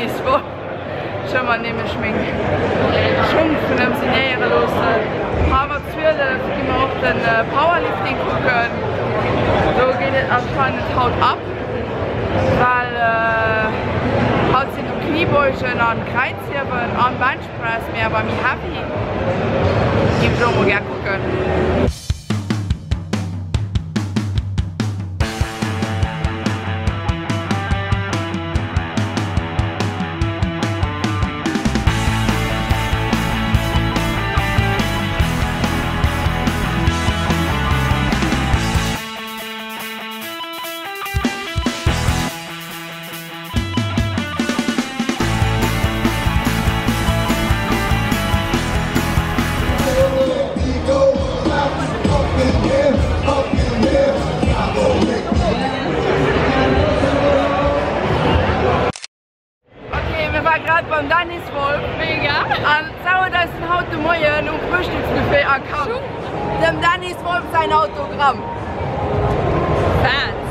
Dennis Wolf. Ech hu mer nämlech meng Schong vun ëm signéiere loossen. Halwer 12 gi mer och de Powerlifting kucken. Do geet et anscheinend haut ab, well haut sinn do Kniebeugen an Kräizhiewen an Benchpress, mee awer méi heavy. Géif ech och mol gär kucken. Ok, mir war grad beim Dennis Wolf. Mega! An d'Sau huet eis den haut de Moien um Frühstücksbuffet erkannt. Dem Dennis Wolf säin Autogramm. Fancy!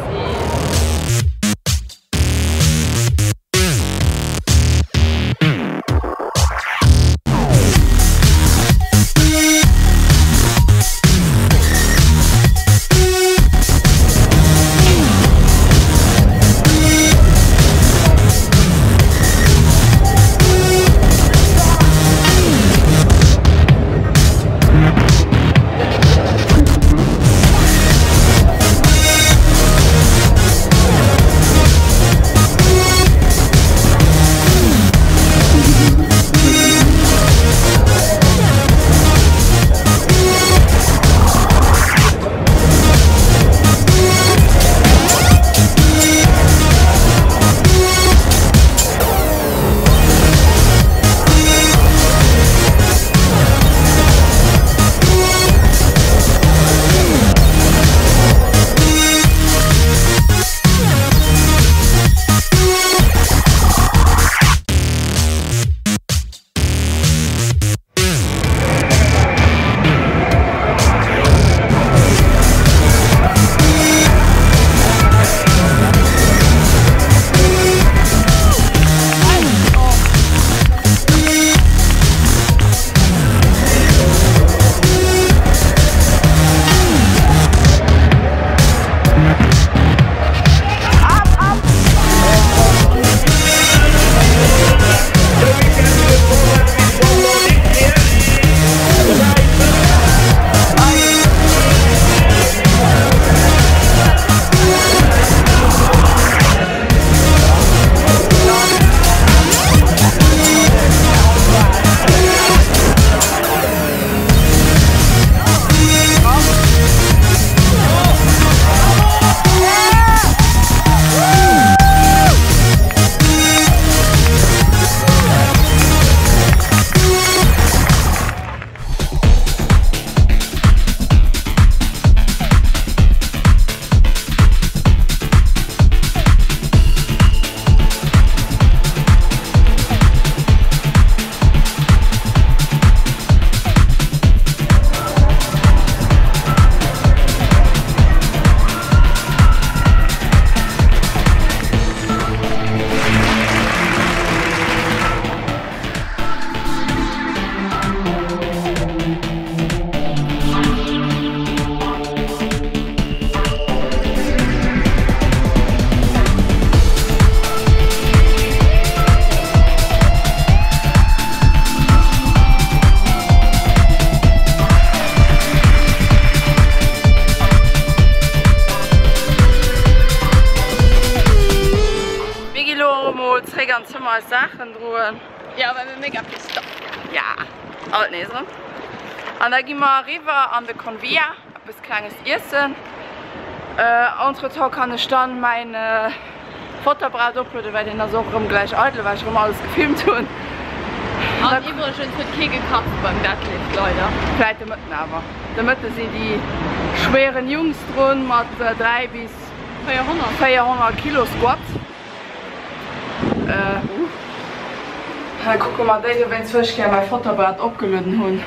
Mir gi lo och emol zréck an d'Zëmmer eis Saachen droen. Jo, well mir mega vill Stoff hunn. Ja, alt nees erëm. An da gi mer eriwwer an de Convia eppes klenges iessen. Entretemps kann ech dann mäin Fotoapparat oplueden, well deen ass och erëm gläich eidel, well ech erëm alles gefilmt hunn. An iwwregens huet kee gekacht beim Deadlift, leider. Vläit de Mëtten awer. De Mëtte sinn déi schwéieren Jungs drun mat 3 bis 400 Kilo Squat. Hei kucke mer déi dowéinst wëll ech gär mäi Fotoapparat opgelueden hunn.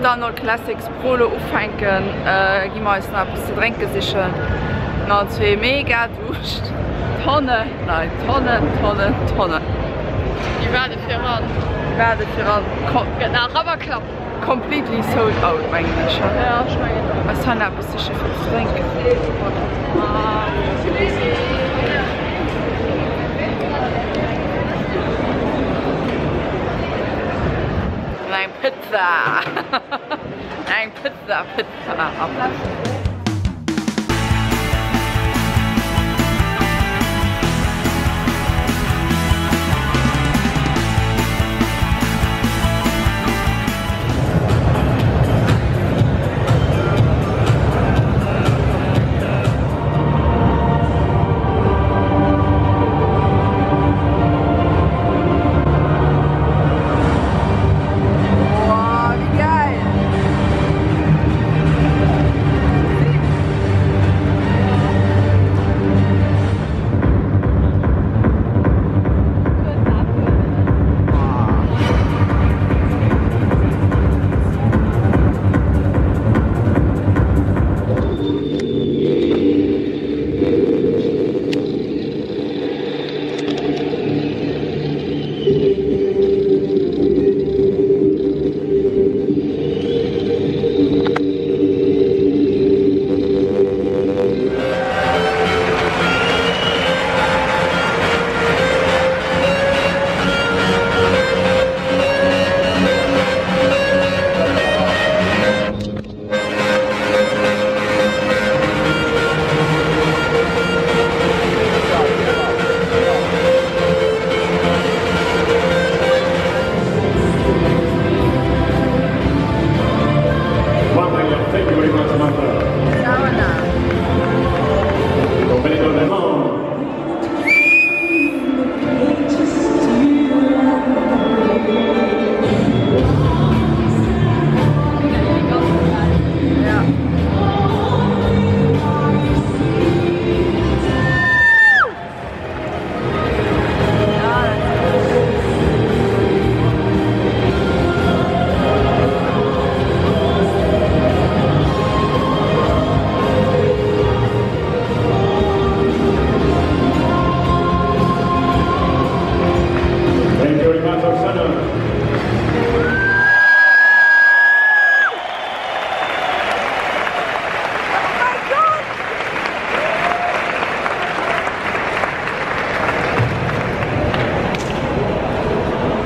d'Arnold Classics Pro lo ufänken, gi mer eis nach eppes ze drénke sichen. Nach mega Duuscht. Tonne, nein, Tonnen, Tonnen, Tonnen. Déi waarde fir eran. Déi waarde fir eran. Gëtt nach Rabberklapp. Completely sold out, mengen ech. Ja, ech mengen och. Eis hei nach eppes siche fir ze drénken. Eng Pizza! Eng Pizza, Pizza! Wow, wéi geil!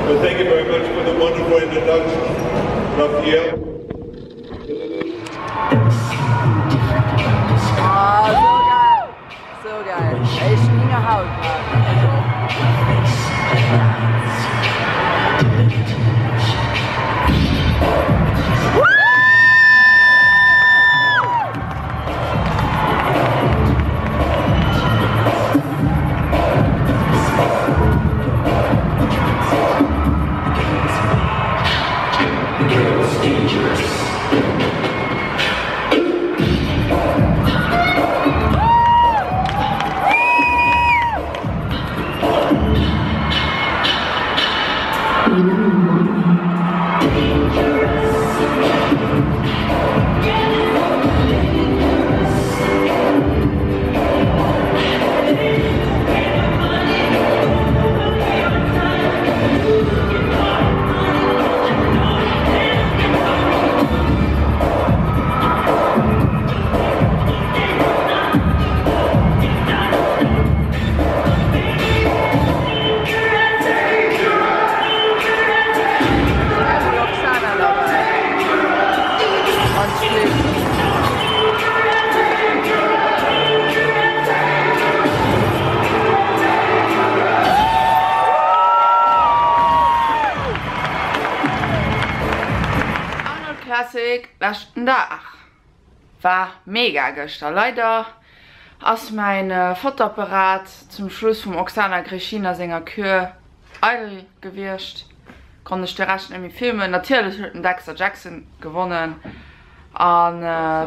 Well, thank you very much for the wonderful introduction, Raphael. Ah, sou geil! Sou geil! Ech ginn nach haut Arnold Classic leschten Dag war mega gëschter. Leider ass mäin Fotoapparat zum Schluss vum Oksana Grishina senger Kür eidel gewiescht, konnt ech de Rescht net méi filmen. Natierlech huet den Dexter Jackson gewonnen an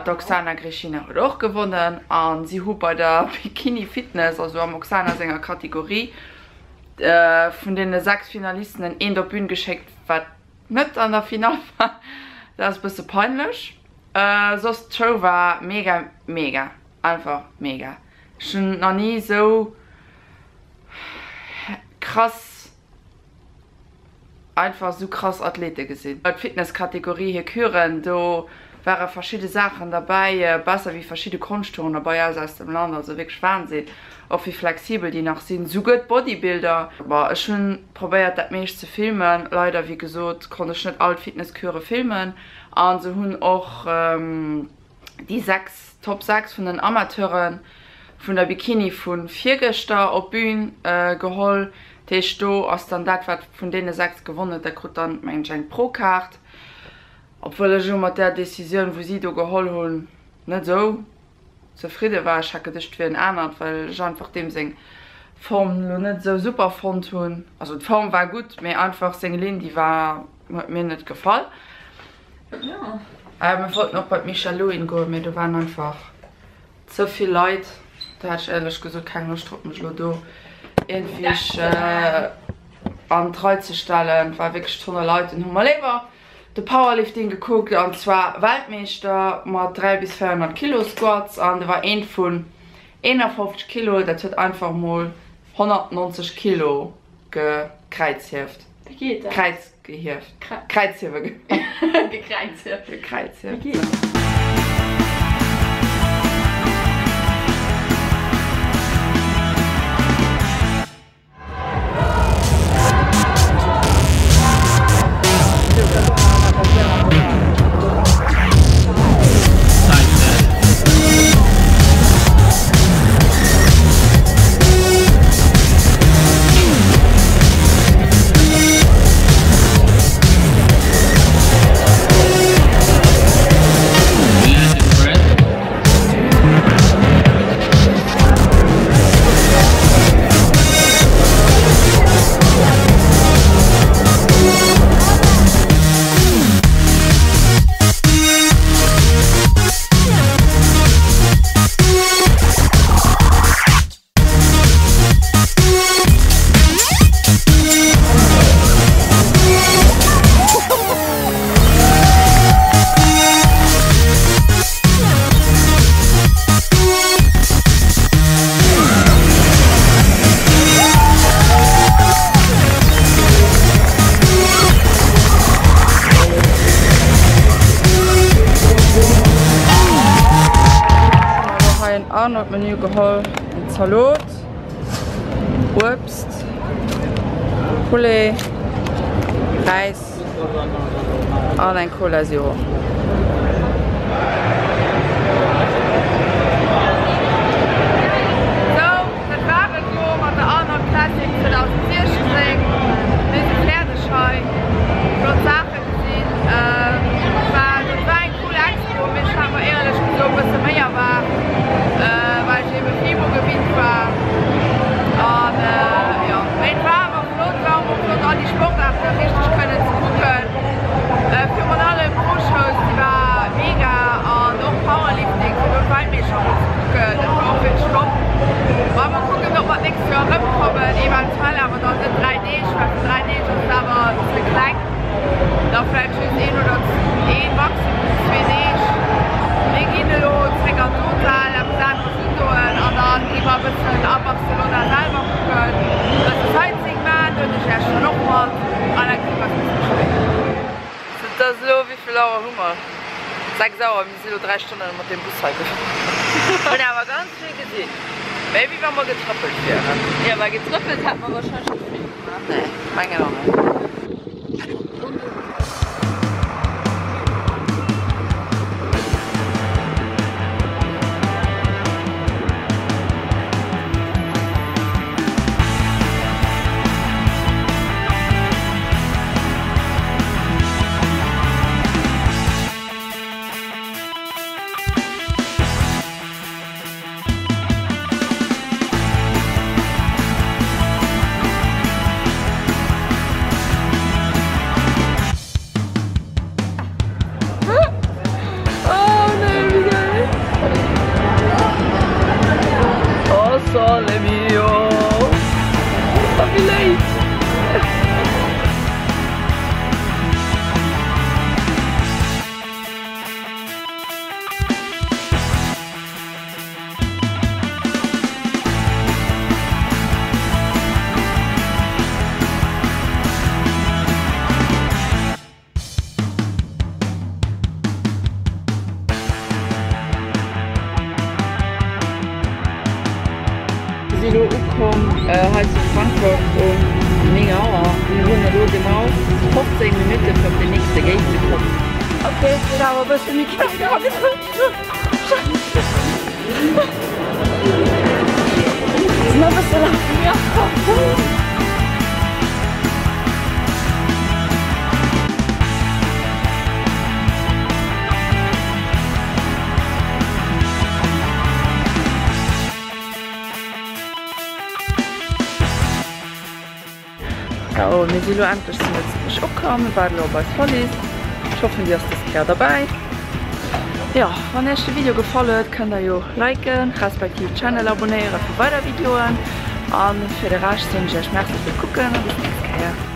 d'Oksana Grishina huet och gewonnen an si hu bei der Bikini Fitness, also am Oksana senger Kategorie, vun deene 6 Finalisten en eent op d'Bün geschéckt, wat net an der Finall war. Dat ass e bësse peinlech. Soss d'Show war mega mega, einfach mega. Ech hunn nach ni esou krass, einfach esou krass Athlete gesinn. D'Fitness-Kategorie, hir Küren, do ware verschidde Saachen derbäi, besser wéi verschidde Konschtturner bei eis aus dem Land, also wierklech Wahnsinn, och wéi flexibel déi nach sinn, souguer d'Bodybuilder. Bon, ech hunn probéiert dat meescht ze filmen, leider wéi gesot konnt ech net all d'Fitness-Küre filmen a se hunn och déi 6 Top 6 vun den Amateure vun der Bikini vu virgëschter op d'Bün geholl. Dat heescht do ass dann dat wat vun deene 6 gewonnen huet, dat krut dann mengen ech eng Pro-Kaart. Obwuel ech elo mat där Decisioun wou si do geholl hunn net esou zefridde war. Ech hat geduecht et wier en anert, well ech einfach deem seng Form elo net esou super fonnt hunn. Also d'Form war gutt, mee einfach seng Linn déi war huet mir net gefall. Mir wollten och bei d'Michèle Lewin goen, mee do waren einfach ze vill Leit. Do hat ech éierlech gesot keng Loscht drop mech elo do iergendwéi an d'Rei ze stellen. Et war wierklech Tonne Leit. Dunn hu mer léiwer de Powerlifting gekuckt an zwar Weltmeeschter mat 3 bis 400 Kilo Squats an do war eent vun 51 Kilo, dat huet einfach mol 190 Kilo gekräizhieft. Wéi geet dat? Kräizgehieft. Kräizhiewe. Gekräizhieft. Gekräizhieft. Wéi geet dat? Arnold Menü geholl, en Zalot, Uebst, Poulet, Räis an eng Cola Zero. Sou, dat war et lo mat der Arnold Classic 2016. Mir si fäerdeg hei. Flott Saache gesinn. War, dat war eng cool Expo, mee ech hat mer éierlech gesot e bësse méi erwaart, well ech ebe Fimo gewinnt war. An jo, mee et war awer flott, war och flott all déi Sportaarte richteg kënnen ze kucken. Virun allem d'Pro-Shows, déi war mega an och Powerlifting fir do d'Weltmeeschter mol ze kucken, dat war och wierklech top. Ma mol kucken, ob mer d'nächst Joer erëmkommen, eventuell awer dann net 3 Deeg, well fir 3 Deeg ass et awer ze kleng, da vläicht just een oder ee, maximum zwee Deeg. Mir ginn elo zréck an d'Hotel, eppes aneres undoen an da gi mer e bëssen a Barcelona selwer kucken, e bësse Sightseeing maachen, do hunn ech Iech dann och mat. An da gesi mer eis e bësse spéider. Et ass elo, wéi vill Auer hu mer? 6 Auer. Mir si elo 3 Stonnen mat deem Bus hei gefuer. Hunn awer ganz vill gesinn. Méi wéi wa mer getrëppelt wieren. Jo, mä getrëppelt hätte mer warscheinlech net vill gemaach. Nee, mengen och net. si lo ukomm hei zu Frankfurt um 9 Auer. Mir hunn elo genau 15 Minutte fir op den nächste Gate ze kommen. Ok, et huet awer e bësse méi knapp gehaangen. Sinn e bësse laang. Sou, mir si lo endlech zu Lëtzebuerg ukomm. Mir waarde lo op eis Wallis. Ech hoffen déi ass dës Kéier derbäi. Jo, wann iech de Video gefall huet, kënnt der jo liken, respektiv Channel abonéiere fir weider Videoen. An fir de Rescht soen ech iech Merci fir d'Kucken a bis d'nächst Kéier.